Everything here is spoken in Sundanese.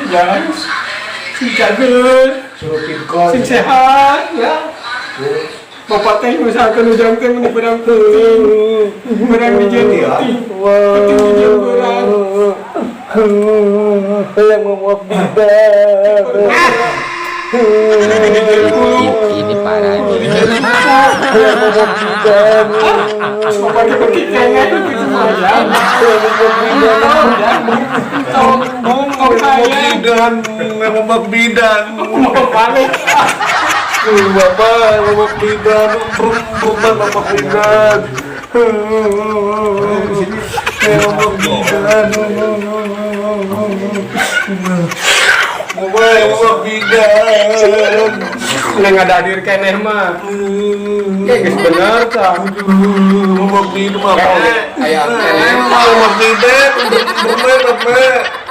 Ujang. Sing cager, Suruh pingkol. Sing sehat ya. Bapak teh misalkan Ujang teh meni beurang peuting. Beurang dijieun peuting. Peuting dijieun beurang. Yang mau bidan. Dijieun hulu. Ini parah nih. Yang mau bidan. Bapak teh beuki keneh gitu mah ya. Tong tong tong saya. Bidan, ngomong bidan. Mau balik. Bapak, ngomong bidan, perempuan bapak bidan. Ngomong bidan. Ngomong bidan. Neng ada hadir keneh mah. Kayak geus bener tah. Ngomong bidan, bapak. Aya keneh. Ngomong bidan, perempuan bapak.